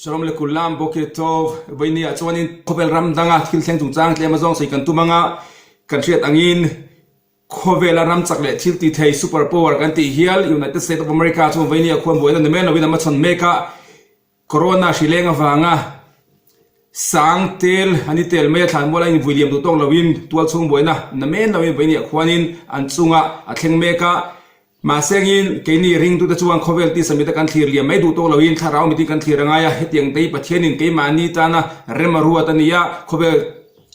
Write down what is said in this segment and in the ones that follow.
Shalom le Kullam Boker Tov Vawinia chuanin khawvel ram danga thil thleng chungchang tlem azawng sawi kan tum anga kan hriat angin khawvela ram chak leh thil ti thei super power kan tih hial United States of America chuan Vawinia khuan buaina ni mai lovin a hmachhawn mek a Corona hri leng avanga sang tel an i tel mai a thlanmual a invui liam duh tawk lovin tualchhung buaina na men lovin Vawinia khuanin an chungah a thleng mek a. Mahsengin, keini ringtute chuan khawvel tisa mita kan thlir liam mai duh tawk loin thlarau mitin kan thlir a ngai a, hetiang te hi Pathianin keimahni tana rem a ruat a ni a, khawvel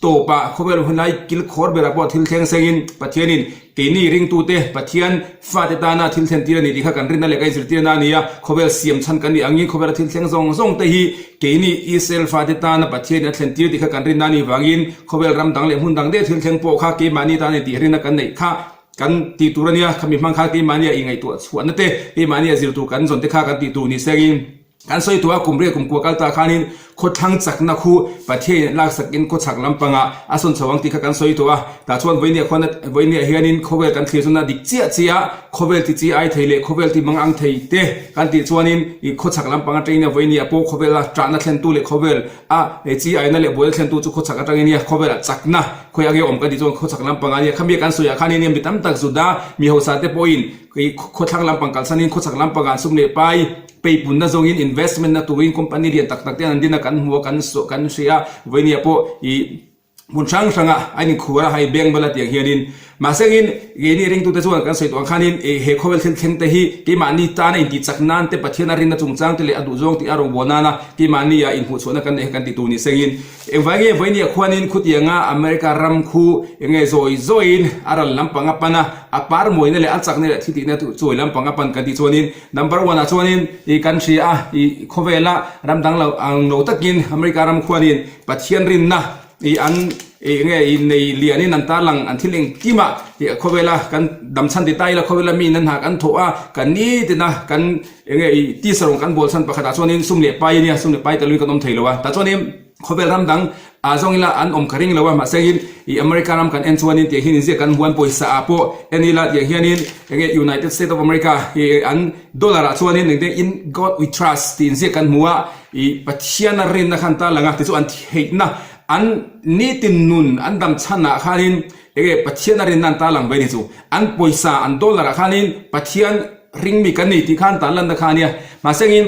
tawpah, khawvel hunlai kil khawr berah pawh thil thleng sengin Pathianin keini ringtute Pathian fate tana thil thlen tir a ni tih kha kan rinna leh kan inzirtirna a ni a, khawvel siam chhan kan nih angin khawvela thil thleng zawng zawng te hi keini Israel fate tana Pathianin a thlen tir tih kha kan rinna a nih vangin khawvel ram dang leh hmun dang daih thil thleng pawh kha keimahni tana intih rinna kan neih kha Kan tih tur a nia, khami hmang khan keimahnia ingaihtuah chhuahna te, keimahnia zir tur kan zawn te kha kan tih tur ni sengin kan sawi tawh a, kum riat kum kua kal ta khanin khawthlang chakna khu Pathianin laksakin khawchhak lampangah a sawn chho ang tih kha kan sawi tawh a, tah chuan vawinia khuan vawinia hianin khawvel kan thlir chuan a dik chiah chiah a, khawvel ti chi ai thei leh khawvel ti mang ang thei te kan tih chuanin ih khawchhak lampang atangin vawinia pawh khawvela tahna thlentu leh khawvel A, hei chi aina leh buaina thlentu chu khawchhak atangin nia khawvelah chakna khawi ange awm ka tih chuan khawchhak lampang ah nia khami kan sawiah khanin nia mi tam tak Juda mi hausa te pawhin khawthlang lampang kalsanin khawchhak lampang ah sum leh pai peipunna zawngin investment na turin company lian tak tak te an din a kan hmu a kan kan hria a vawinia pawh ih Hmun hrang hranga a inkhur a, hei beng bala tiang hianin mahsengin keini ringtute chuan kan sawi tawh ang khanin he khawvel thil thleng te hi keimahni tana intihchak nan te Pathian a rinna chungchang te leh a duhzawng tih a rawngbâwl nana keimahni ah inhmuhchhuahna kan neih kha kan ti tur ni sengin engvai nge vawinia khuanin khutianga America ram khu enge zawi zawiin a ral lampang a pan a, a par mawina leh a chakna leh thiltihna chawi lampang a pan kan tih chuanin number one ah chuanin ih kan hria a, ih khawvela ram dang lo ang lo takin America ram khuanin Pathian rinna i an i nge i nei lianin an tarlang an thil engkim ah i khawvela kan damchhan ti ta ila khawvela mi nan hna kan thawh a kan nitina kan enge i tisa rawng kan bawl chhan pakhat ah chuanin sum leh pai ania sum leh pai telin kan awm thei lo a tah chuanin khawvel ram dang ah zawng ila an awm ka ring lo a mahse in i America ram kan en chuanin tiang hian inziak kan huan pawisa ah pawh en ila tiang hianin enge United State of America hi an dollar ah chuanin engtin in God we trust tih inziak kan hmu a. I Pathian a rinna khan ta lang a, tichu an theihna, an nitin nun an dam chhanah khanin enge Pathian a rinna an ta lang ve ni chu. An pawisa, an dollar ah khanin Pathian ringmi kan ni tih khan ta lanna kha a nia. Mahsengin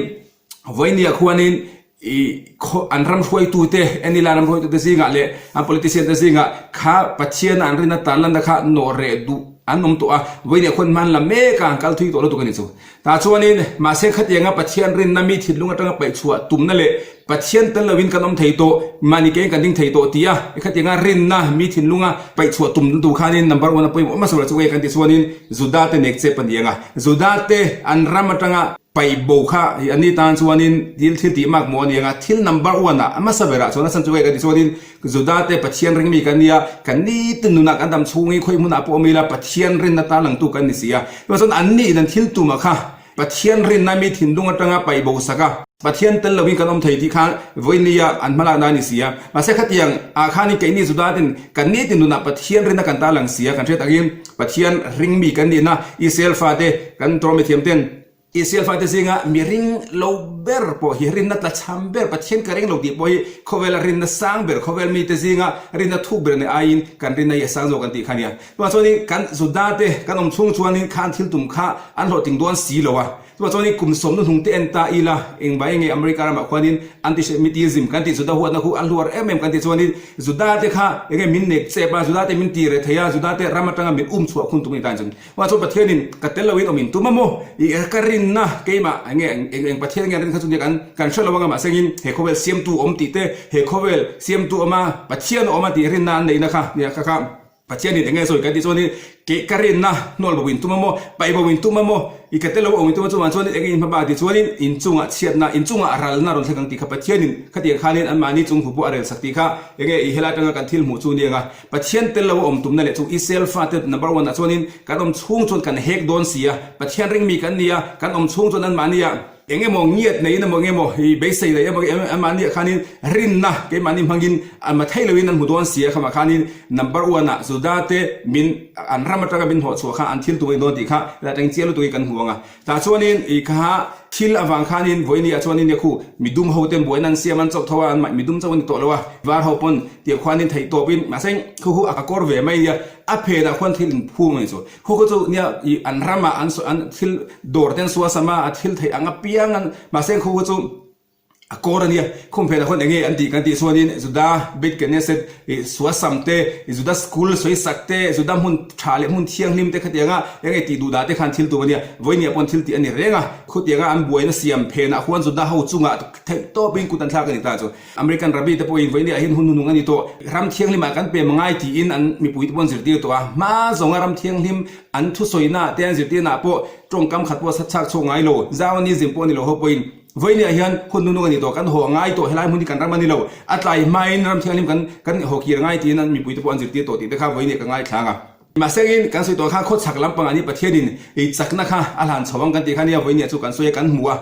vawinia khuanin i khaw an ram hruaitute en ila ram hruaitute zingah leh an politician te zingah kha Pathian a an rinna ta lanna kha nawh reh duh an awm tawh a, vawinia khuan hman la mek a an kal thui tawh lutuk a ni chu. Tah chuanin, mahse khatianga Pathian rinna mi thinlung atanga paihchhuah tumna leh Pathian tel loin kan awm thei tawh, mahni kein kan ding thei tawh tia khatianga rinna mi thinlunga paihchhuah tumna tur khanin number one a pawimawh hmasa ber chu nge kan tih chuanin Juda te nek chep a ni ang a. Juda te an ram atanga paih bo kha an ni tan chuanin thil thil tih mak maw a ni ang a. Thil number one ah a hmasa berah chuan a chhan chu nge kan tih chuanin Juda te Pathian ringmi kan nia, kan nitin nunah kan dam chhungin khawi hmunah pawh awm ila Pathian rinna tan langtu kan ni si a. Chuvang chuan an niin an thil tumah kha Pathian rinna mi thinlung atanga paih bo sak a, Pathian tel loin kan awm thei tih kha vawinia an hmalakna a ni si a. Mahse khatiang ah khanin keini Juda ten kan nitin nunah Pathian rinna kan tarlang si a, kan hriat angin Pathian ringmi kan nihna Israel fate kan Torah mithiam ten Israel fate zinga mi ring lo ber pawh hi rinna tlachham ber, Pathian ka ring lo tih pawh hi khawvela rinna sang ber, khawvel mite zinga rinna thuk ber nei aiin kan rinna hi a sang zawk an tih kha a nia. Chuvang chuanin kan Judate kan awm chhung chuanin khan thil tum kha an hlawhtling dawn si lo a. Chuvang chuanin kum sawmna hnung te en ta ila engvai nge America ramah khuanin antisemitism kan tih Juda huatna khu a hluar em em kan tih chuanin Judate kha enge min nek chep a, Judate min ti reh thei a, Judate ram atanga min um chhuah khun tum a ni ta ang chu. Mah chuan Pathianin ka tel loin awm in tum a maw? I ka rinna keimah enge eng eng Pathian nge an rin kha chu nia kan kan hre lo anga mahsengin he khawvel siamtu awm tih te he khawvel siamtu awm a Pathian awm a tih rinna an neihna kha nia kha kha Pathianin enge sawi kan tih chuanin kei ka rinna hnawl bo in tum a maw paih bo in tum a maw i ka tel lo awm in tum a chuvang chuanin enge in hmaba tih chuanin inchungah chhiatna inchungah ralna rawn thleng ang tih kha Pathianin khatiang khanin anmahni chung hu pawh a rel sak tih kha enge i helai atanga kan thil hmuh chu nia anga Pathian tel lo a awm tumna leh chu Israel fate number one ah chuanin kan awm chhung chuan kan hek dawn si a, Pathian ringmi kan ni a, kan awm chhung chuan anmahni ah eng emaw ngiat neiin emaw eng emaw i beisei nei emaw anmahni ah khanin rinna keimahni hmangin an ma thei loin an hmu dawn si a, khamah khanin number one ah Juda te min an ram. ram atanga min hnawh chhuah kha an thil tum a ni dawn tih kha helai atangin chiang lutukin kan hmu ang a. Tah chuanin i kha thil avang khanin vawinia chuanin nia khu midum ho ten buaina an siam an chauh tho a, an mah midum chauh a ni tawh lo a, var ho pawn tiang khuanin theih tawpin mahse khu khu a kawr ve mai nia a phenah khuan thil inphum a ni chu. Khu khu chu nia i an ramah an an thil dawr te an suasam a, a thil theih ang apiang an mahse khu khu chu A kawr a nia, khum phenah khawn enge an tih kan tih chuanin Juda Beit Knesset i Suasam te, i Juda School sawisak te, Juda hmun tha leh hmun thianghlim te khatianga enge tih duh dah te khan thil tum a nia. Vawinia pawn thil tih a ni reng a, khutianga an buaina siam phenah khuan Juda ho chungah theih tawpin kut an thlak a ni ta chu. American Rabbi te pawhin vawinia hian hun hunung a ni tawh, ram thianghlimah kan pem ngai tiin an mipui te pawh an zirtir tawh a, hma zawnga ram thianghlim an thusawina te an zirtirnaah pawh tawngkam khat pawh chhak chhuak ngai lo, Zionism pawh a ni lo ho pawhin. Vawinia hian hun nunung a ni tawh, kan haw a ngai tawh, helai hmun hi kan ram a ni lo, a tlai hmain ram thianghlim kan kan haw kir a ngai tiin an mipuite pawh an zirtir tawh tih te kha vawinia ka ngaithlang a. Mahsengin kan sawi tawh kha khawchhak lampangah ni Pathianin ei chakna kha a hlan chho ang kan tih kha nia vawinia chu kan sawi a kan hmu a,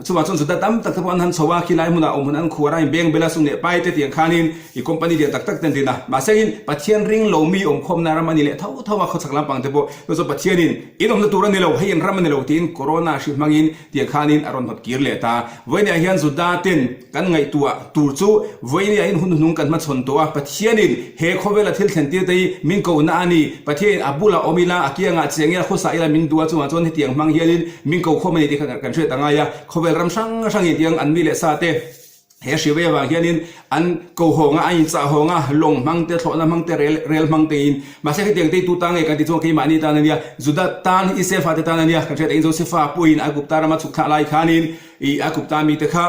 chuvang chuan Juda tam tak te pawh an han chho a, khilai hmunah awm hun an khuar a, inbeng bela sum leh pai te tiang khanin i company lian tak tak te an din a, mahsengin Pathian ring lo mi awmkhawmna ram a ni leh tho tho a khawchhak lampang te pawh chu chuan Pathianin in awmna tur a ni lo, hei in ram a ni lo tiin Corona hri hmangin Tiang khanin a rawn hnawt kir leh ta. Vawinia hian Juda ten kan ngaihtuah tur chu vawinia in hun hnung kan hmachhawn tawh a, Pathianin he khawvela thil thlen tir te hi min kohna a ni. Pathianin a bulah awm ila, a kiangah cheng ila, khawsa ila min duh a, chungah chuan hetiang hmang hianin min ko khawm a ni tih kha kan hriat a ngai a. Khawvel ram hrang hrangin tiang an mi leh sa te He hriwei avang hianin an ko hawng a, an inchah hawng a, lawng hmang te, thlawhna hmang te, rel rel hmang tein. Mahse hetiang te hi tu ta nge kan ti chuan keimahni tan a nia, Juda tan, Israel fate tan a nia. Kan hriat angin Josefa pawhin Aigupta rama chhuk thlah lai khanin ih Aigupta mite kha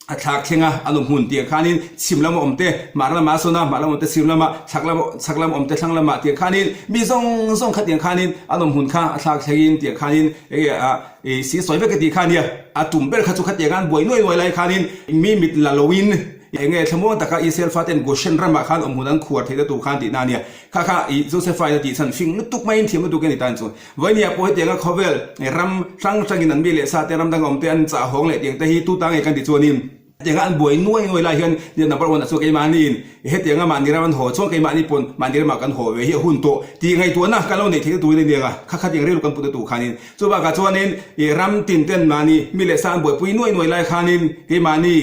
a thlak thleng a, an awm hmun tiang khanin chhim lama awm te, hmar lama a sawn a, hmar lama awm te chhim lama, chhak lama chhak lama awm te thlang lama tiang khanin mi zawng zawng kha tiang khanin an awm hmun kha a thlak thlengin tiang khanin enge a I si sawi vek e tih kha nia, a tum ber kha chu khatiang an buai nuai nuai lai khanin mi mit la loin enge thlamuang taka Israel faten Goshen ramah khan awm hun an khuar theihna tur khan tihna a nia. Kha kha i Josepha in a tih chhan fing lutuk maiin thiam lutuk a ni tan chu. Vawinia pawh hetianga khawvel ram hrang hrangin an mi leh sa te ram danga awm te an chah hawng leh tiang te hi tu ta nge kan ti chuanin, Hetianga an buai nuai nuai lai hian nia number one ah chuan keimahniin hetianga mahni ram an haw chuan keimahni pawn mahni ramah kan haw ve hi a hun tawh tih ngaihtuahna kan lo neih theihna turin a nia kha khatiang rilru kan putna tur khanin chu bakah chuanin ih ram tin ten mahni mi leh sa an buaipui nuai nuai lai khanin keimahni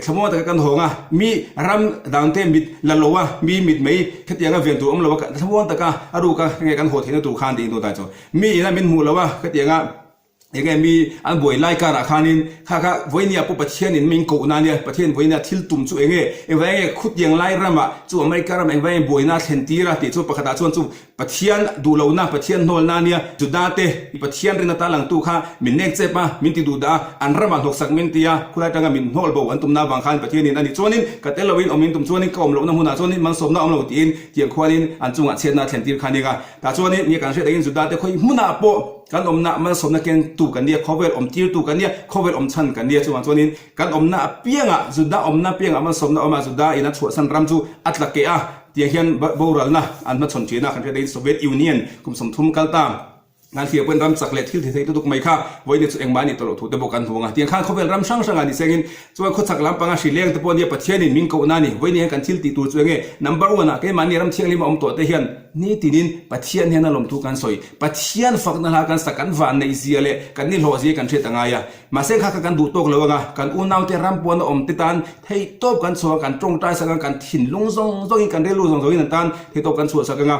thlamuang taka kan hawng a mi ram dang te mit la lo a mi mit mai khatianga ven tur awm lo a thlamuang taka a ruka enge kan haw theihna tur khan tiin tawh chu mi ina min hmuh lo a khatianga Enge mi an buai lai karah khanin kha kha vawinia pawh Pathianin min kohna ania, Pathian vawinia thil tum chu enge, engvai enge khutiang lai ramah chu America ramah engvai enge buaina a thlen tir a tih chu pakhatah chuan chu Pathian duhlohna, Pathian hnawlna ania, Juda te Pathian rin ata langtu kha min nek chep a, min ti duh dah a, an ramah hnawksak min ti a, khulai atanga min hnawl bo an tumna avang khan Pathianin a nih chuanin ka tel loin awm in tum chuanin ka awm lohna hmunah chuanin malsawmna a awm lo tiin tiang khuanin an chungah chhiatna a thlen tir kha ania. Tah chuanin nia kan hriat angin Juda te khawi hmunah pawh Kan awmna malsawmna kengtu kan nia, khawvel awmtirtu kan nia, khawvel awm chhan kan nia. Chuvang chuanin kan awmna apiangah, Juda awmna apiangah malsawmna awm a, Juda in a chhuahsan ram chu a tla keh a, tiang hian boralna an hmachhawn thin a. Kan hriat angin Soviet Union kum 30 kal ta kan thlir pawhin ram chak leh thil thei lutuk mai kha vawiin chu engmah a nih tawh loh thu te pawh kan hmu ang a. Tiang khan khawvel ram hrang hrangah ni sengin chuan khawchhak lampanga hri leng te pawh nia Pathianin min kohna a ni. Vawiin hian kan thil tih tur chu enge number one ah keimahni ram thianghlim a awm tawh te hian nitinin Pathian hian a lawmthu kan sawi. Pathian fakna hla kan sak kan van neih zia leh kan ni hlawh zia kan hriat a ngai a. Mahse kha kha kan duh tawk lo anga kan unaute ram puan a awm te tan theihtawp kan chhuah kan tawngtai sak anga kan thinlung zawng zawngin kan rilru zawng zawngin an tan theihtawp kan chhuah sak anga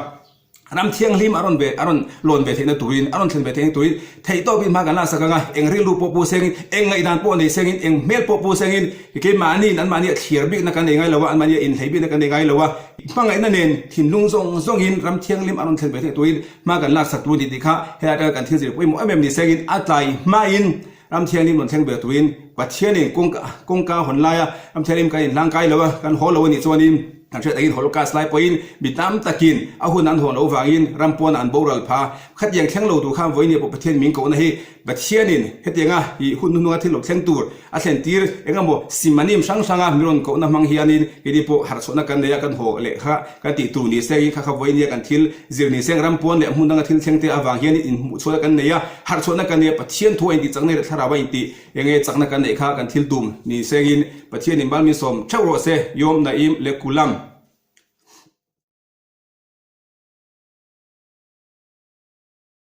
ram thianghlim a rawn ve a rawn lawn ve theihna turin a rawn thlen ve theihna turin theihtawpin hma kan laksak anga eng rilru pawh pu sengin eng ngaihdan pawh nei sengin eng hmel pawh pu sengin keimahniin anmahni a thlir bikna kan nei ngai lo a anmahni a inhlei bikna kan nei ngai lo a hmangaihna nen thinlung zawng zawngin ram thianghlim a rawn thlen ve theihna turin Hma kan laksak tur tih tih kha helai atanga kan thil zir pawimawh em em ni sengin a tlai hmain ram thianghlim rawn thleng ber turin Pathianin kawngka kawngka hawn laia ram thianghlim kan inhlang kai lo a, kan haw lo a nih chuanin kan hriat angin Holocaust lai pawhin mi tam takin a hun an hawn loh vangin ram pawnah an boral pha. Khatiang thleng lo tur khan vawiin pawh Pathian min kohna hi Pathianin hetianga i hun hnuhnunga thil lo thleng tur a thlen tir eng emaw simanim hrang hranga mi rawn kohna hmang hianin keini pawh harhchhuahna kan nei a, kan haw leh kha kan tih tur ni sengin kha kha vawinia kan thil zir ni seng ram pawn leh hmun danga thil thleng te avang hianin inhmuhchhuahna kan nei a, harhchhuahna kan nei a, Pathian thu a intih chakna leh thlarau a intih enge chakna kan neih kha kan thil tum ni sengin Pathianin mal min sawm theuh rawh se, Yom Naim Lekulam.